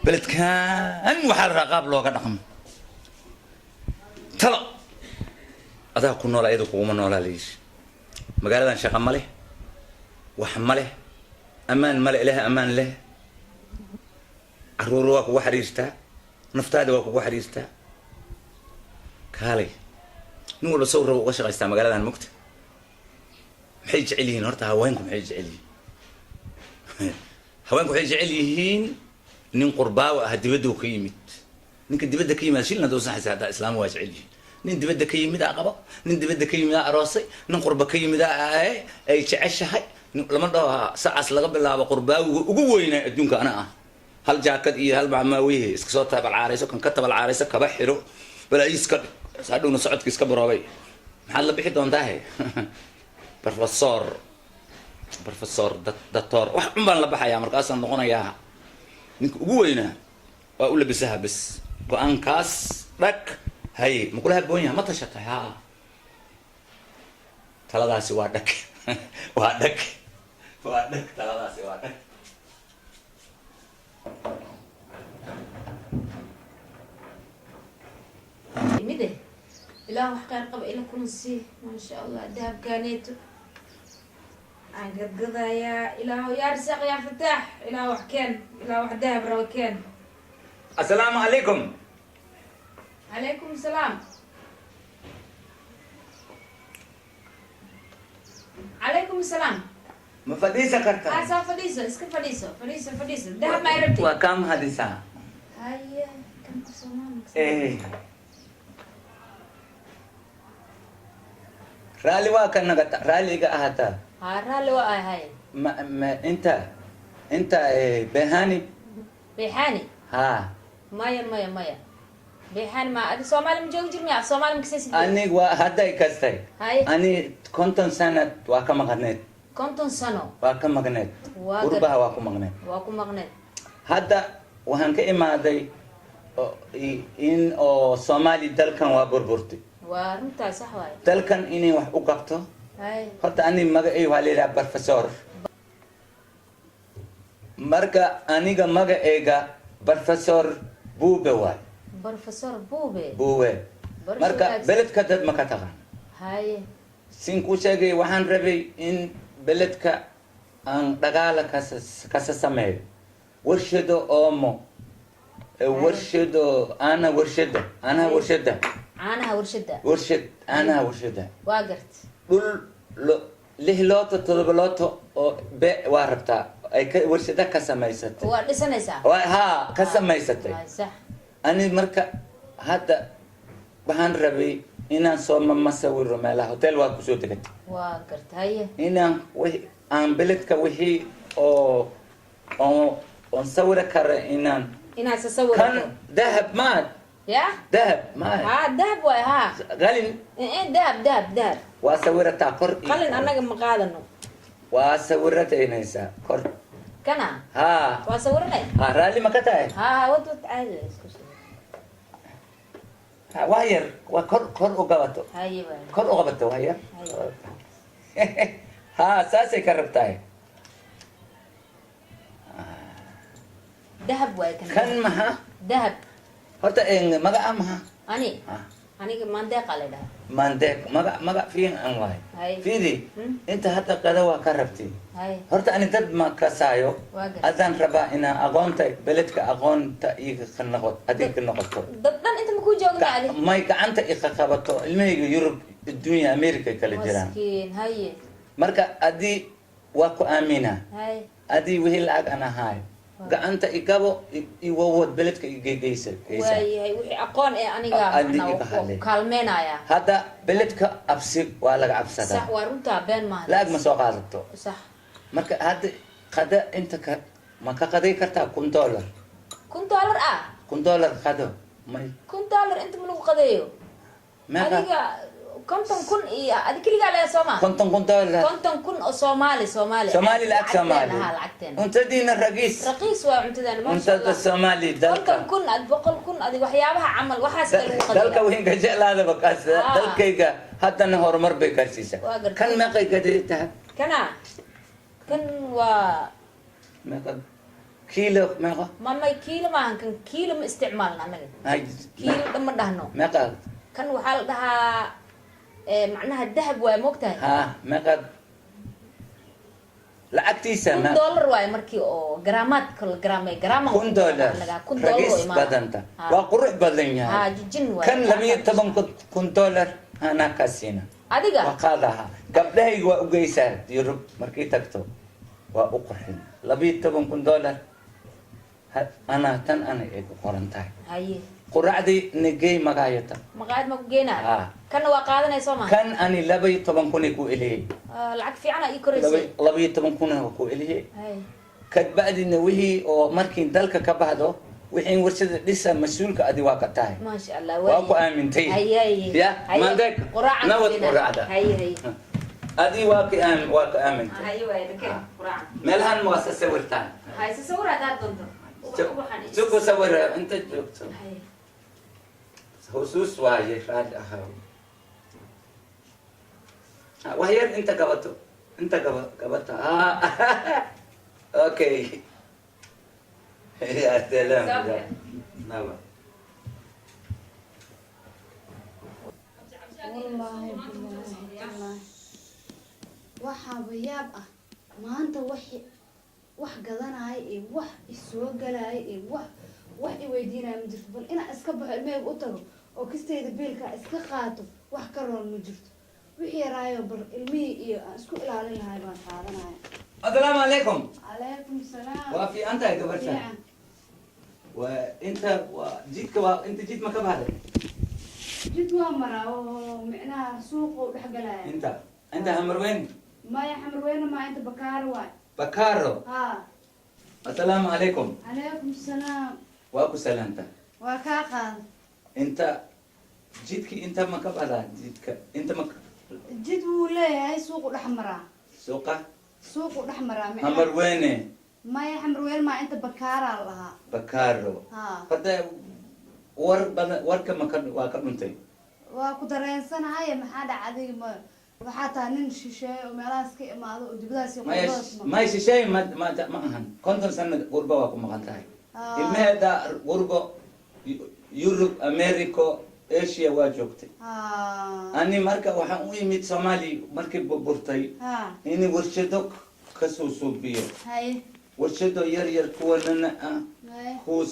Beledkan waxaa la rabaa qaab looga dhaqmo. Talo adaa ku nool, ayada kuguma noolaa la yidhi. Magaaladan shaqa ma leh, wax ma leh, ammaan ma leh. Ilaah ammaan leh. Caruur waa kugu xariirtaa, naftaada waa kugu xariirtaa. Kaalay, nin walba saw raba uga shaqaystaa magaaladan. Mugta maxay jecel yihiin horta haweenku? Maxay jecel yihiin haweenku? Waxay jecel yihiin nin qurbaawa ah, dibadda ka yimid. Ninka dibadda ka yimaad shilna doosan xaysa haddaa islaam waa jecel yihiin. Nin dibadda ka yimid aa qabo, nin dibadda ka yimid aa aroosay, nin qurba ka yimid aa ay jeceshahay. Lama dhaho sacaas laga bilaabo qurbaawiga ugu weynaa adduunka ana ah. Hal jaakad iyo hal macmaawihe iska soo tabalcaarayso, kan ka tabalcaarayso, kaba xiro, balaayi iska dhig, hadhowna socodka iska baroobay. Maxaad la bixi doontaahe? Professor, professor, doctor, wax cun baan la baxayaa. Markaasaan noqonayaa ninka ugu weynaa. Waa u labisaha bes. Go-aankaas dhag haye, ma kula haboon yaha? Ma tashatay? Ha, taladaasi waa dhag, waa dhag, waa dhag. Taladaasi waa dhag. Mide ilaah wax khayr qaba ila kulan sii. Maasha Allah, dahabkaaneeto aan gadgadayaa. Ilaahu yaa risaaq, yaa fataax, ilaah wax keen, ilaah wax dahab raba keen. Assalaamu calaykum. Calaykum salaam, calaykum salaam. Ma fadhiisan kartaa? Aa, soo fadhiiso, iska fadhiiso, fadhiiso, fadhiiso. Dahab ma rabtid? Waa kaa mahadisaa. Haye, kan ku Soomaali. Eh. Raalli waa ka nagata, raalli iga ahataa. Haa, raalli waa ahay. Ma inta behani? Beexaani? Ha. Maya, maya, maya, beexaani ma adi Soomaali ma joogi jirmiya? Af Soomaali ma kasaysid? Anig waa hadday kastay. Haye. Ani 50 sanad waa ka maqneed. 50 sano? Waa ka maqneed. Waa Qurbaha waa ku maqneed. Waa ku maqneed. Hadda waxaan ka imaaday in oo Soomaali dalkan waa burburtay. Waa runtaa, sax waaye. Dalkan inay wax u qabto. Horta ani magacay waxaa la yidhaha professor. Marka aniga magacayga Professor Buube waay. Professor Buube. Buube. Barasho Marka wanaagsan. Beledka dad ma ka taqaan? Sin ku sheegay, waxaan rabay in beledka aan dhagaala kasa sameeyo warshado oomo, warshado ana warshada anaha warshada. Caanaha warshada. Warshad anaha warshada. Waa gart. Dhul lix looto, todoba looto oo be waa rabtaa ay ka warshada ka samaysatay. Waa dhisanaysaa. Haa, ka samaysatay. Waa sax. Ani marka hadda waxaan rabay inaan soo masawiro meelaha hotel waa kusoo degatay. Waa gart, haye. Inaan aan beledka wixii oo oon sawiri kara inaan Inaad sasawirato. Kan dahab maad? Ya. Dahab maad? Haa, dahab waay, haa. Qalin. Eh, dahab, dahab, dahab. Waa sawirataa kor Qalin annaga ma qaadano. Waa sawirataynaysaa kor. Kana? Haa. Waa sawiranay. Ha, raalli ma ka tahay? Haa, wad wad, caadi isku sawir. Ha, waa yar, waa kor, kor u qabato. Haye waay. Kor u qabato, waa yar. Haye. Ha, saasay ka rabtahay. Dahab waay kan. Kan maha? Dahab. Horta magaca maha? Ani? Ah. Aniga Maandeeqa la dhaha. Mandeeq, magac, magac fiican waay. Fiidi. Inta hadda qada waa ka rabti. Horta ani dad ma kasaayo. Waa gartay. Adaan rabaa inaa aqoonta beledka, aqoonta iga ka noqot, adiga ka noqoto. Dad dhan inta makuu joogna adi? May, gacanta iqa qabato. Ilmahayga Yurub, adduunya, America kala jiraan. Maskiin, haye. Marka adii waa ku aaminaa. Adii wixii lacag aan ahaayo gacanta igabo, iwawad beledka igegeysa geysa. Waayahay, wixii aqoon ee aniga Adi macnaa iga waa hadlay. ku kaalmeynaya. Hadda beledka absi waa laga cabsadaa. Sax, waa runtaa, been maaha. Lacag ma soo qaadato. Sax. Marka hadda qada inta ka ma ka qaday kartaa $1000? $1000 ah? $1000 qado may? $1000 inta ma lagu qadeeyo. Meeqa? Adiga 50,000 iyo adi keligaa leeya soo maa? $50,000. 50,000 oo Soomaali, Soomaali. Soomaali, lacag Lacagteena. Soomaali. Haa, lacagteena. Cuntadiina ragiis. Raqiis waa cuntadeena, maasha Cuntada Allah. Soomaali dalka. 50,000 ad 100,000 adi waxyaabaha camal waxaas kale lagu Dalka qadeeya. weyn ka jeclaadaba kaas. Dalkayga haddana horumar bay gaarsiisaa. Waa gartay. Kan meeqay gaday tahay? Kana kan waa Meeqa Kiilo meeqa? Mamay, kiilo maahan kan. Kiilo ma isticmaalna anaga. Ay, Kiilo dhan ma dhahno. Meeqa? Kan waxaa la dhahaa macnaha dahab waay, moogtahay? Ha, meeqa lacagtiisa? 1000 dollar waaye markii oo garaamaadka la garaamay, garaama. 1000 dollar. 1000 dollar oo Ragiis imaana. badanta, waa qurux badan Ha. yahay. Jijin waay. Kan 12,000 dollar anaa kaa siina. Adiga? Waa qaadaha, gabdhahayga waa ugeysaa Yurub markay tagto, waa u qurxin. 12,000 dollar. Anaa tan ana ay ku qoran tahay. Haye. Quracdii nagey magaayata. Maqaayad ma ku geynaa? Ha. Kanna waa qaadanay, soo ma? Kan ani 12,000 ku eliyey. Ah, lacag fiican aa ii koraysay. 12,000 waa ku eliyey. Haye. Kadbacdina wixii oo markii dalka ka baxdo, wixii warshada dhisa mas-uulka adi waa ka tahay. Maasha Allah. Waa ku aamintay. Haye, haye. Ya. Haye. Maandeeg. Quraacan Nabad. ku geynaa. Quraacda. Haye, haye. Adi waa ka aamintay. Haye waay, dakee quraacan. Meelahan ma waa sawirtaan? Haye, si sawir haddaad doonto. Ubaxan. Suku sawira inta joogto. Haye. Husuus waaye, raali ahaw. Wax yar inta gabato, inta gaba gabata. Okay, ya salaam. Naba. Wallaahi bilaahi tallaahi, waxaaba yaab ah maanta wax gadanaya iyo wax isoo galaya iyo wax i weydiinaya ma jirto. Bal inaan iska baxo, ilmahayga u tago oo kistayda biilka iska qaato, wax ka roon ma jirto. Wixii yaraayo bal ilmihii iyo aan isku ilaalin lahay baan qaadanaya. Asalaamu calaykum. Calaykum salaam. Waa fiican tahay, gabarta? Fiican. Waa inta, waa jidka, waa inta jid ma ka baxday? Jid waa maraa oo micnaha suuqa u dhex galaya. Inta Hamarweyn? Maya, Xamarweyne maa, inta Bakaaro waay. Bakaaro. Ha. Asalaamu calaykum. Calaykum salaam. Waa ku salaanta. Waa kaa qaada. Inta jidki inta ma ka baxdaa jidka inta ma? Jid wuu leeyahay, suuqu dhex maraa. Suuqa? Suuqu dhex maraa micnaha. Hamarweyne? Maya, Xamarweyne maa, inta Bakaaraa la lahaa. Bakaaro. Ha. Hadda war badan, warka ma ka waa ka dhuntay. Waa ku dareensanahay, maxaa dhac? Adiga ma waxaa tahay nin shisheeye oo meelahaas ka imaado oo dibadaas iyo Maya. qurbadaas ma? Maya, shisheeye ma ahan. 50 sano qurba waa ku maqan tahay. Ilmaheeda qurbo, Yurub, America, Asia waa joogtay. Ani marka waxaan u imid Soomaaliya markii burburtay in warshado kasoo suubiyo. Warshado yar yar, kuwanana ah, kuwa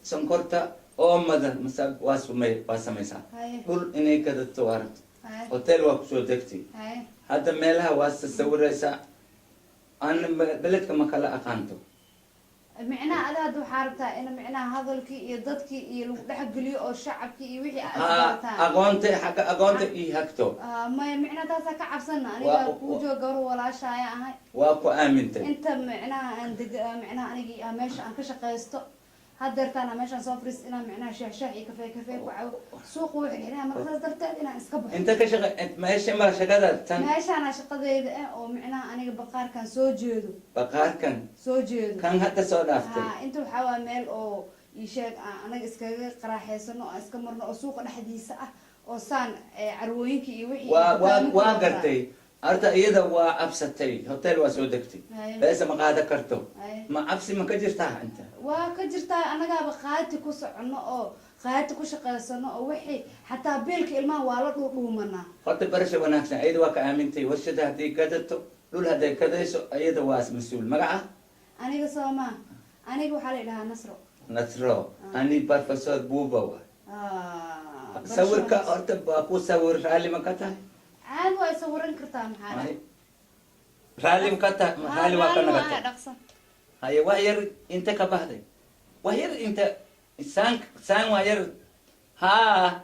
sonkorta oomada masa waa sumey, waa samaysaa. Dhul inay gadato waa rabto. Hotel waa kusoo degtay. Hadda meelaha waa sasawiraysaa, ana beledka ma kala aqaanto. Micnaha ada hadda waxaa rabtaa in micnaha hadalkii iyo dadkii iyo lagu dhexgeliyo oo shacabkii iyo wixii aad Ha. isbarataan. Aqoonta, xagga aqoonta ii hagto. Ah, maya, micnaha taasaa ka cabsana aniga. Kuu jooga gabar walaashaaya ahay. Waa ku aamintay. Inta micnaha aan deg, micnaha anigii ah meesha aan ka shaqaysto haddeertaan meeshaan soo fariis inaan micnaha shaah shaah iyo kafee kafee ku cabo, suuqa wuu xirxiraya, marka saas darteed inaan iska baxo. Inta ka shaqa meesha ma shaqada tan? Meeshaana shaqadeyda ah oo micnaha aniga baqaarkan soo jeedo. Baqaarkan? Soo jeedo. Kan hadda soo dhaaftay? Ha, inta waxaa waa meel oo ii sheeg aan anaga iskaga qaraaxeysano, aan iska marno, oo suuqa dhexdiisa ah oo saan carwooyinka iyo wixii waa dukaamanka waa loo gartay. Horta iyada waa cabsatay, hotel waa soo degtay. Beesa ma qaadan karto. Ma cabsi ma ka jirtaa inta? Waa ka jirtaa, annagaaba qaati ku soconno oo qaati ku shaqaysano oo wixii xataa biilka ilmaha waa la dhuudhuumanaa. Horta barasha wanaagsan, iyada waa ka aamintay. Warshada hadday gadato, dhul hadday gadayso, iyada waa mas-uul. Magaca? Aniga soomaa, aniga waxaa la idhahaa Nasro. Nasro. Ani Professor Buuba wa. Ah, barasho Sawirka wanaagsan. Horta waa ku sawir, raalli ma ka tahay? Caadi, waa sawiran kartaa, maxaa? Ay. Raalli ma ka tahay? Raalli waa ka nagatay. Dhaqso. Haye, wax yar inta ka baxday, wax yar inta saan saan, waa yar. Haa,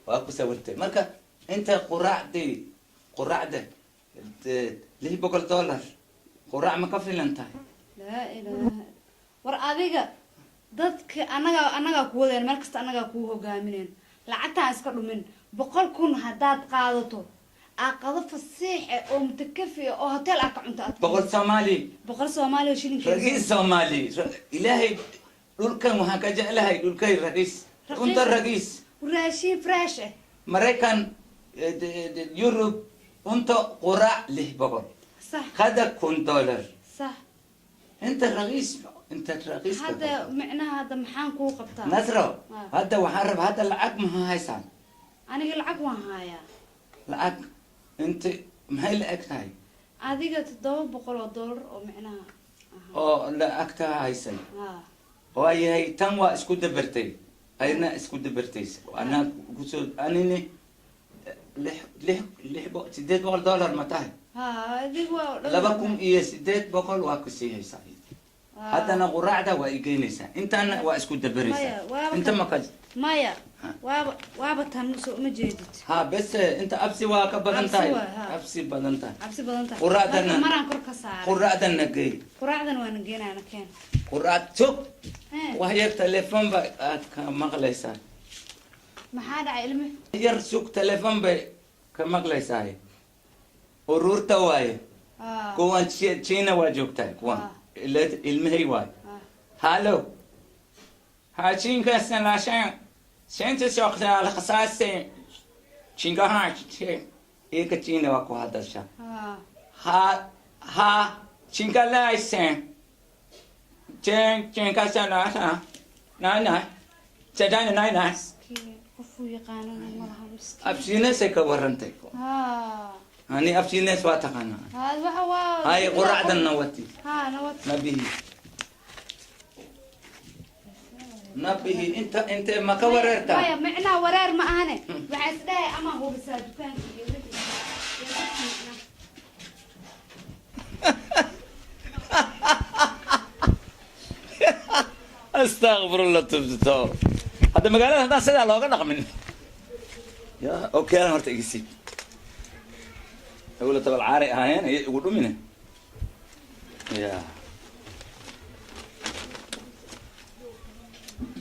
waa ku sawirtay. Marka inta quraacdii, quraacda $600 quraac ma ka filan tahay? Laa ilaaha, war adiga dadka annagaa ku wadeen, meel kasta annagaa kuu hogaamineen. Lacagtaan iska dhumin. 100,000 haddaad qaadato, aqado fasiix eh oo mutakafi ah oo hotel ah ka cunto aad. 100 Soomaali? 100 Soomaali oo shilinkeeda. Ragiis Soomaali. Ilaahay dhulkan waxaan ka jeclahay dhulkay ragiis. Raqiis. Cunto ragiis. Raashin fresh ah. Maraykan, Yurub, cunto quraac 600. Qada $1000. Sax. Inta raqiis, inta raqiis. Hadda micnaha hadda maxaan kuu qabtaa? Nasro. Ah. Hadda waxaan rabaa, hadda lacag maxaa haysaan? Aniga lacag waan haayaa. Lacag inta maxay la eg tahay? Adiga $700 oo micnaha aha. Oo lacagta haysay? Ha. Waayahay, tan waa isku dabartay, ayna isku dabartay, anaa kusoo anini lix lix $800 ma tahay? Ha, adiga waa 2800 waa kusii haysaa. Haddana quraacda waa igeynaysaa, intaana waa isku dabaraysaa. Maya, waaba inta maka. Maya. Ha. Waaba tan, soo ma jeedid? Ha, bes inta absi waa ka badan Absi tahay. waa, ha. Absi badan tahay. Cabsi badan tahay. Quraacdana- Marka maraan kor ka saaray. Quraacdana gey. Quraacdan waana geenaana, keen. Quraac tog. Hee. Wax yar, telefoon ba aad ka maqlaysaa. Maxaa dhacay, ilmi? Yar sug, telefoon bay ka maqlaysaa, uruurta waaye. Kuwan China waa joogtaa, kuwan ilmahay waaye. Hallo, hajinka sanashan senta soqta alkhasaase chingaha ika China waa ku hadasha. Ha ha, chinga laisen chen chinga sanasha nai nai jadana nai nai. Miskiin, qofuu yaqaanana malaha, miskiin. Absiinesay ka warantay. Ani absiines waa taqaanaa. Ha, waxa waa Hay, quraacdan nawati. Ha, nawat. Nabihi, nabihi, inta inte ma ka wareertaa? Maya, micnaha wareer ma ahane, waxaa is dhahay ama hubisaa dukaanka iyo wixii iyo dadka micnaha. Astaqfirullah, tubto hadda magaalada haddaan sidaa looga dhaqmin ya okaalan horta iga siib awla tabal caaray ahaayeen ayay igu dhumine ya.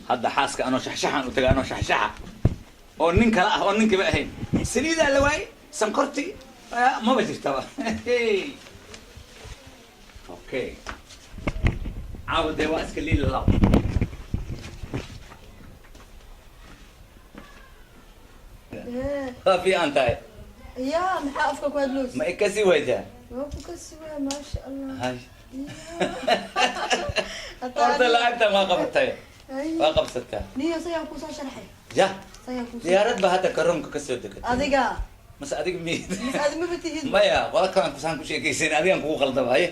Hadda xaaska anoo shaxshaxan u taga, anoo shaxshaxa oo nin kale ah oo ninkiba ahayn, saliidaa la waayey, sankorti maba jirtaba. Okay, caawa dee waa iska liila laab. Waa fiican tahay. Yaa, maxaa afka ku hadloos? Ma ikasii waydaa? Waa ku kasi waaya, maasha Allah. Hay, horta lacagtan waa qabatay, waa qabsataa. Niyo, sayaan kusoo sharxay. Ya. Sayaan kusoo Diyaarad ba hadda garoonka kasoo degatay. Adiga. Mase adiga miyid? Mis adi maba tihid. Maya, qola kalaan kusaan ku sheekaysan, adigan kugu qaldaba. Haye,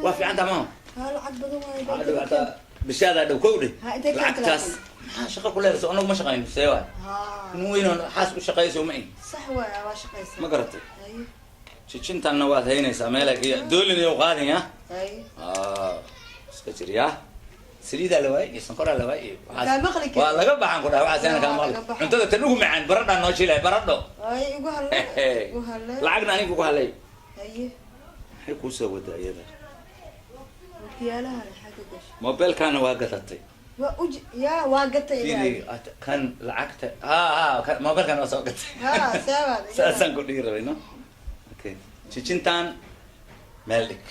waa fiican taha maama. Ha, lacag badan waaye. Waxaa dhow hataa bishaadaa dhow kow dheh. Ha, intay keentay lacagtaas lacag? Maxaa shaqo ku leedahay? So anagu ma shaqayno, see waay? Ha. Nin weyn oo xaas u shaqayso ma ihin. Sax waaya, waa shaqaysa. Ma garatay? Haye. Jijintanna waad haynaysaa, meel doolin iyo qaadin ya. Haye. Ah, iska jir ya, saliidaa la waayey iyo sonkoraa la waayey iyo waxaas- Kaa maqli karin. Waa laga baxan ku dhahay waxaas ina kaa Waa maqli. laga baxan. Cuntada tan ugu macaan baradhaan noo shiilay, baradho. Haye, igu halle, igu halle. Lacagna aniga kugu halay. Haye. Maxay kuu soo wadaa iyada? Wakiyaalaha maxaa ka gashay? Mobilkaana waa gadatay. Waa uj ya, waa gatay. Fili kan lacagta, ha ha, mobilkaan waa soo gatay. Ha, seebaad. Saasaan ku dhigi rabay, no. Okay, jijintaan meel dhig,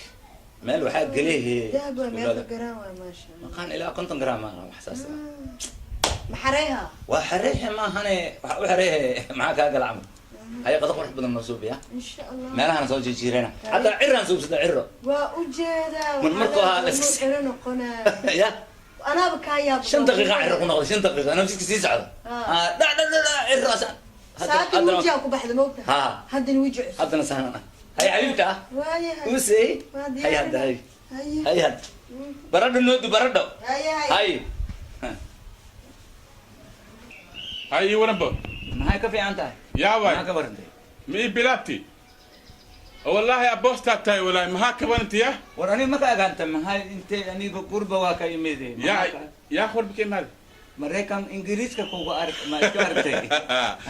meel waxaa gelehe. Dahab waa meeqa garan waay, maasha Allah? Maqaan, ilaa 50 gram maaha, wax saas ah. Maxareeha? Waa xareexe maahane, waxa u xareexe maxaa kaa gala camal. Haya, qado qurux badan noo suubiya. Insha Allah. Meelahana soo jijiirana, hadda ciraan suubsada, ciro. Waa ujeedaa. Mar markuu ahaa la iska- Ciro noqonaa. Ya. Anaaba kaa yaab. 5 daqiiqa ciro ku noqday, 5 daqiiqa anoo jidka sii socda. Ah. Ah, dhac dhac dhac dhac, ciro asaan. Saaki wejigaa ku baxda, maogta? Ha. Haddana weji cusub. Haddana sahlan ah. Hay, xabiibta ah. Waayahay. Usey. Waa hay hadda, hay. Haye. Hay hadda baradho noodu, baradho. Haye, haye. Hay. Hay, ii waranbo. Maxay ka fiican tahay? Yaa waay. Maxaa ka warantay? Ma ii bilaabti wallaahi, aboostaa tahay wallaahi, maxaa ka waranti ya? War aniga ma ka agaanta maxay intay aniga gurba waa ka imid. Yaa yaa, qurbi ka imaada? Maraykan, Ingiriiska kuga ark, ma isku aragtay?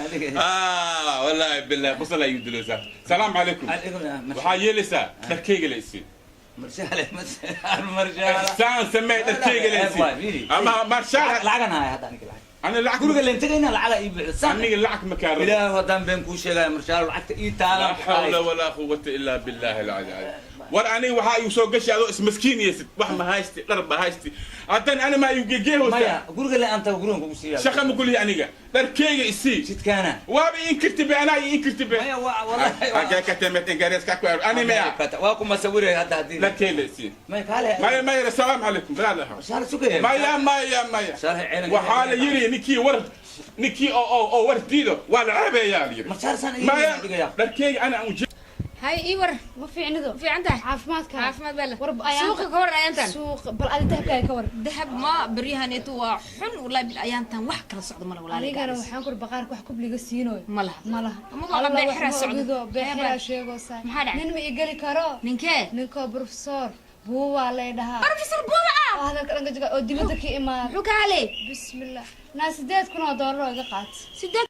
Adiga- Ah, wallaahi billahi, qosol ay dilaysaa. Salaam calaykum. Calaykum. Waxaa yeelaysaa dharkayga la isii. Marshaale, marshaale. Ixsaan samee, dharkayga la isii ama marshaal. Lacagan haya hadda aniga, lacag. Ani lacag Guriga leen tegayna, lacaga ii buuxda. Aniga lacag ma kaa rabo. Ilaah, haddaan been kuu sheegaya, marshaal, lacagta ii taala. لا حول ولا قوة إلا بالله العلي العظيم. War aniga waxaa igu soo gashay adoo ismaskiinaysid, wax ma haysti, dhar ma haysti, haddana ani maa igu gegeehoosa. Maya, guriga le anta gurigan kugu siiya. Shaqa ma kulihi, aniga dharkeyga isii. Jidkaana. Waaba inkirtibe, anaa inkirtibe. Maya, waa wallahi. Hagee ka timid Ingiriiska ku ani maya? Waa kuma sawiraya hadda haddii. Dharkeyga isii. Maya, kaale. Maya, maya, asalaamu calaykum, balaadaha. Saar sugaya. Maya, maya, maya. Saar ceelan. Waxaa la yiri ninkii war, ninkii oo war diido waa la ceebeeyaa la yiri. Ma saar saan Maya. dhigaya. Dharkeyga ana aan Hay, ii war. Ma fiicnido? Fiican tahay. Caafimaadka? Caafimaad baa la. War ayaanta- Suuqa ka war ayaantan. Suuq bal adi dahabkaaga ka war. Dahab ma beryahaneeto waa xun wallahi, bil ayaantan wax kala socdo mala walaali. Anigana waxaan kur baqaarka wax kubliga siinoy. Ma laha. Ma laha. Ma waa Alla, beexiraa wax ma socdo. ogido, beexiraa Maxaa sheegoosaa. dhacay? Nin ma igeli karo. Ninkee? Ninkoo professor Buuwaa lay dhahaa. Professor Buuba ah? Oo hadalka dhanka jiga oo dibadda ka imaada. Muxuu ka halay? Bismillah, naa $8,000 oo iga qaat. 8